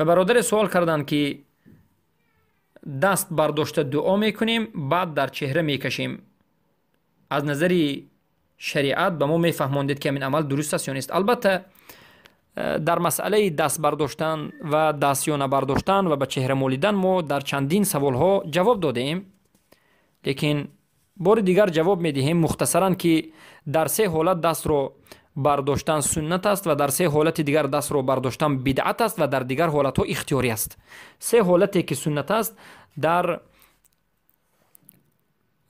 Ва бародаре суол карданд, ки даст бардошта дуо мекунем, баъд дар чеҳра мекашем. Аз назари шариат ба мо мефаҳмондед, ки ҳамин амал дуруст аст ё нест. Албатта, дар масъалаи даст бардоштан ва даст ё набардоштан ва ба чеҳра молидан мо дар чандин саволҳо ҷавоб додаем, лекин бори дигар ҷавоб медиҳем мухтасаран, ки дар се ҳолат дастро бардоштан суннат аст ва дар се ҳолати дигар дастро бардоштан бидъат аст ва дар дигар ҳолатҳо ихтиёрӣ аст. Се ҳолате ки суннат аст, дар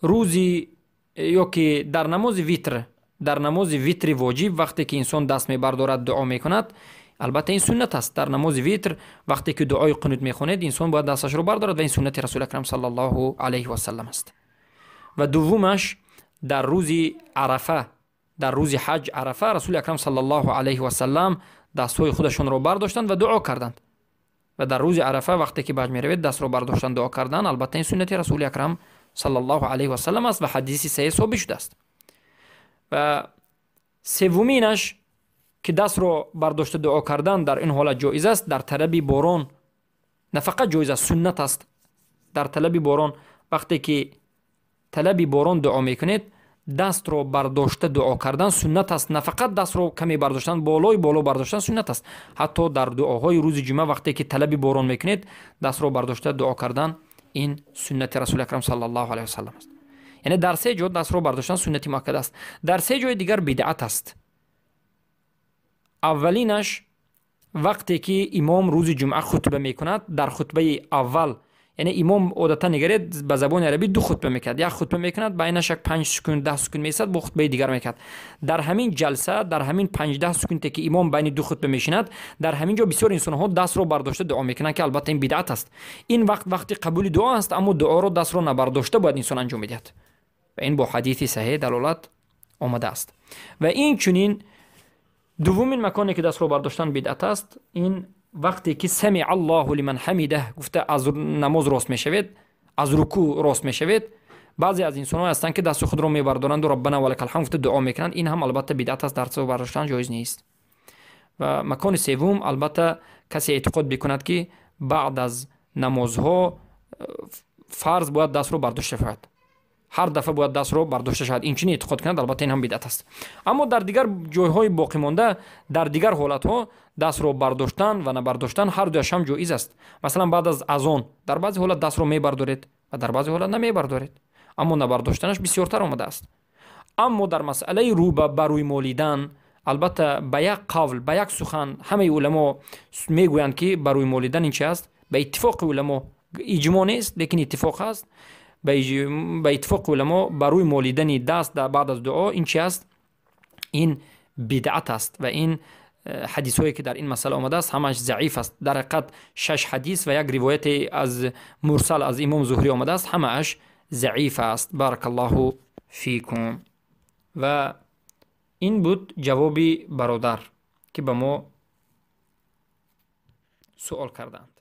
рӯзи ё ки дар намози витр, дар намози витри воҷиб вақте ки инсон даст мебардорад, дуо мекунад, албатта ин суннат аст. Дар намози витр вақте ки дуои қунут мехонед, инсон бояд дасташро бардорад ва ин суннати Расули Акрам саллаллоҳу алайҳи васаллам аст. Ва дуввумаш, дар рӯзи Арафа, дар рӯзи ҳаҷ Арафа, Расули Акрам саллаллоҳу алайҳи васаллам дастҳои худашонро бардоштанд ва дуо карданд. Ва дар рӯзи Арафа вақте ки ба ҳаҷ меравед, дастро бардоштан, дуо кардан, албатта ин суннати Расули Акрам саллаллоҳу алайҳи васаллам аст ва ҳадиси саҳеҳ собит шудааст. Ва севуминаш, ки дастро бардошта дуо кардан дар ин ҳолат ҷоиз аст, дар талаби борон, на фақат ҷоиз аст, суннат аст. Дар талаби борон, вақте ки талаби борон дуо мекунед, дастро бардошта дуо кардан суннат аст. На фақат дастро каме бардоштан, болои боло бардоштан суннат аст. Ҳатто дар дуоҳои рӯзи ҷумъа вақте ки талаби борон мекунед, дастро бардошта дуо кардан ин суннати Расули Акрам саллаллоҳу алайҳи васаллам аст. Яъне дар се ҷо дастро бардоштан суннати муаккад аст, дар се ҷои дигар бидъат аст. Аввалинаш, вақте ки имом рӯзи ҷумъа хутба мекунад, дар хутбаи аввал, яъне имом одатан, нигаред, ба забони арабӣ ду хутба мекунад. Як хутба мекунад, байнаш як 5 секунд, 10 секунд меистад, бо хутбаи дигар мекунад. Дар ҳамин ҷалса, дар ҳамин 5-10 секунде ки имом байни ду хутба мешинад, дар ҳамин ҷо бисёр инсонҳо дастро бардошта дуо мекунанд, ки албатта ин бидъат аст. Ин вақт вақти қабули дуо аст, аммо дуоро дастро набардошта бояд инсон анҷом медиҳад ва ин бо ҳадиси саҳеҳ далолат омадааст. Ва инчунин дуввумин маконе ки дастро бардоштан бидъат аст, ин вақте ки «Самиа Аллоҳу лиман ҳамидаҳ» гуфта аз намоз рост мешавед, аз рукӯъ рост мешавед, баъзе аз инсонҳое ҳастанд, ки дасти худро мебардоранду «Раббана валакал ҳамд» гуфта дуо мекунанд. Ин ҳам албатта бидъат аст, дастро бардоштан ҷоиз нест. Ва макони севум, албатта касе эътиқод бикунад, ки баъд аз намозҳо фарз бояд дастро бардошта шавад, ҳар дафъа бояд дастро бардошта шавад, инчунин эътиқод кунад, албатта ин ҳам бидъат аст. Аммо дар дигар ҷойҳои боқимонда, дар дигар ҳолатҳо дастро бардоштан ва набардоштан ҳар дуяш ҳам ҷоиз аст. Масалан, баъд аз азон дар баъзе ҳолат дастро мебардоред ва дар баъзе ҳолат намебардоред, аммо набардоштанаш бисёртар омадааст. Аммо дар масъалаи рӯ ба рӯй молидан, албатта ба як қавл, ба як сухан ҳамаи уламо мегӯянд, ки ба рӯй молидан ин чи аст? Ба иттифоқи уламо, иҷмо нест, лекин иттифоқ ҳаст, ба иттифоқи уламо ба рӯй молидани даст баъд аз дуо ин чи аст? Ин бидъат аст. Ва ин ҳадисҳое ки дар ин масъала омадааст, ҳамааш заиф аст. Дар ҳақиқат шаш ҳадис ва як ривояте аз мурсал аз имом Зуҳрӣ омадааст, ҳамааш заиф аст. Баракаллоҳу фикум. Ва ин буд ҷавоби бародар, ки ба мо суол карданд.